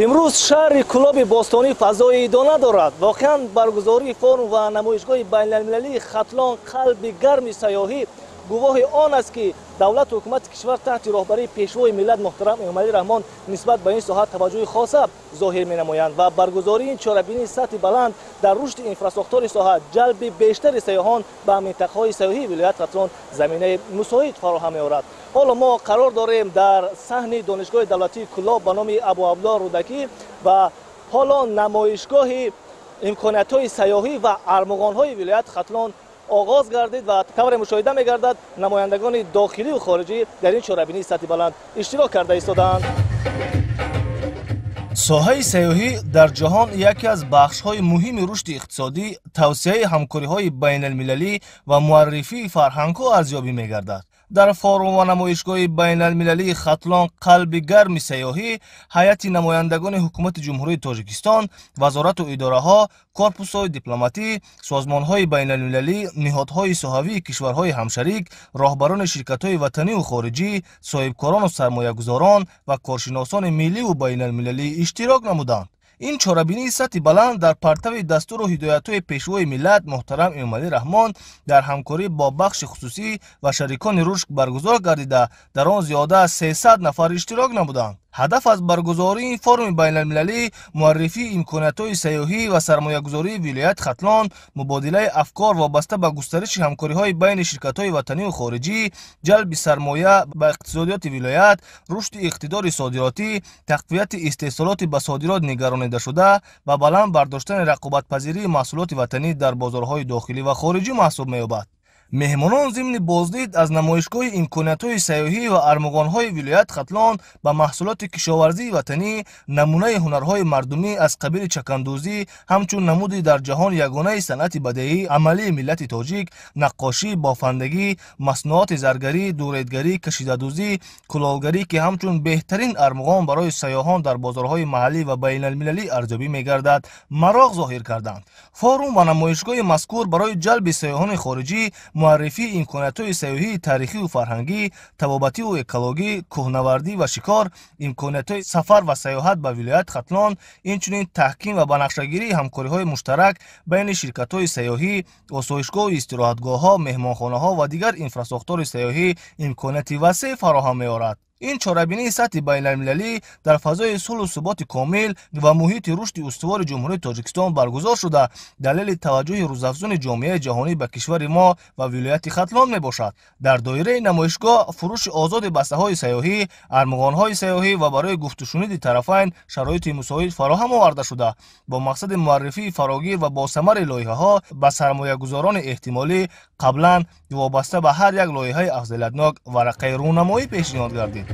Имрӯз шаҳри Кӯлоби бостонӣ фазои идона дорад. Воқеан баргузории форум ва намоишгоҳи байналмилалии Хатлон қалби гарми сайёҳӣ гувоҳи он аст, ки давлату ҳукумати кишвар таҳти роҳбарии пешвои миллат муҳтарам Эмомалӣ Раҳмон нисбат ба ин соҳа таваҷҷӯҳи хоса зоҳир менамоянд ва баргузории ин чорабинии сатҳи баланд дар рушди инфрасохтори соҳа, ҷалби бештари сайёҳон ба минтақаҳои сайёҳии вилоят Хатлон заминаи мусоид фароҳам меорад. Ҳоло мо қарор дорем дар саҳни Донишгоҳи давлатии Кӯлоб ба номи Абуабдулло Рӯдакӣ ва ҳоло намоишгоҳи имкониятҳои сайёҳӣ ва армуғонҳои вилояти Хатлон оғоз гардид ва тавре мушоҳида мегардад, намояндагони дохиливу хориҷӣ дар ин чорабинии сатҳи баланд иштирок карда истодаанд. Соҳаи сайёҳӣ дар ҷаҳон яке аз бахшҳои муҳими рушди иқтисодӣ, тавсеаи ҳамкориҳои байналмилалӣ ва муаррифии фарҳангҳо арзёбӣ мегардад. Дар форум ва намоишгоҳи байналмилалии Хатлон қалби гарми сайёҳӣ ҳайати намояндагони ҳукумати Ҷумҳурии Тоҷикистон, вазорату идораҳо, корпусҳои дипломатӣ, созмонҳои байналмилалӣ, ниҳодҳои соҳавии кишварҳои ҳамшарик, роҳбарони ширкатҳои ватаниву хориҷӣ, соҳибкорону сармоягузорон ва коршиносони милливу байналмилалӣ иштирок намуданд. Ин чорабинии сатҳи баланд дар партави дастуру ҳидоятҳои пешвои миллат муҳтарам Эмомалӣ Раҳмон дар ҳамкорӣ бо бахши хусусӣ ва шарикони рушд баргузор гардида, дар он зиёда аз 300 нафар иштирок намуданд. Ҳадаф аз баргузории ин форуми байналмилалӣ муаррифии имкониятҳои сайёҳӣ ва сармоягузории вилояти Хатлон, мубодилаи афкор вобаста ба густариши ҳамкориҳои байни ширкатҳои ватаниву хориҷӣ, ҷалби сармоя ба иқтисодиёти вилоят, рушди иқтидори содиротӣ, тақвияти истеҳсолоти ба содирот нигаронидашуда ва баланд бардоштани рақобатпазирии маҳсулоти ватанӣ дар бозорҳои дохилӣ ва хориҷӣ маҳсуб меёбад. Меҳмонон зимни боздид аз намоишгоҳи имкониятҳои сайёҳӣ ва армуғонҳои вилояти Хатлон ба маҳсулоти кишоварзии ватанӣ, намунаи ҳунарҳои мардумӣ аз қабили чакандӯзӣ, ҳамчун намуди дар ҷаҳон ягонаи санъати бадеӣ амалии миллати тоҷик, наққошӣ, бофандагӣ, маснуоти заргарӣ, дуредгарӣ, кашидадӯзӣ, кулолгарӣ, ки ҳамчун беҳтарин армуғон барои сайёҳон дар бозорҳои маҳаллӣ ва байналмилалӣ арзёбӣ мегардад, мароқ зоҳир карданд. Форум ва намоишгоҳи мазкур барои ҷалби сайёҳони хориҷӣ, муаррифии имкониятҳои сайёҳии таърихиву фарҳангӣ, табобативу экологӣ, кӯҳнавардӣ ва шикор, имкониятҳои сафар ва сайёҳат ба вилояти Хатлон, инчунин таҳким ва банақшагирии ҳамкориҳои муштарак байни ширкатҳои сайёҳӣ, осоишгоҳу истироҳатгоҳҳо, меҳмонхонаҳо ва дигар инфрасохтори сайёҳӣ имконияти васеъ фароҳам меорад. Ин чорабинии сатҳи байналмилалӣ дар фазои сулҳу суботи комил ва муҳити рушди устувори Ҷумҳурии Тоҷикистон баргузор шуда, далели таваҷҷӯҳи рӯзафзуни ҷомеаи ҷаҳонӣ ба кишвари мо ва вилояти Хатлон мебошад. Дар доираи намоишгоҳ фурӯши озоди бастаҳои сайёҳӣ, армуғонҳои сайёҳӣ ва барои гуфтушуниди тарафайн шароити мусоид фароҳам оварда шуда, бо мақсади муаррифии фарогир ва босамари лоиҳаҳо ба сармоягузорони эҳтимолӣ қаблан вобаста ба ҳар як лоиҳаи афзалиятнок варақаи рӯнамоӣ пешниҳод гардид.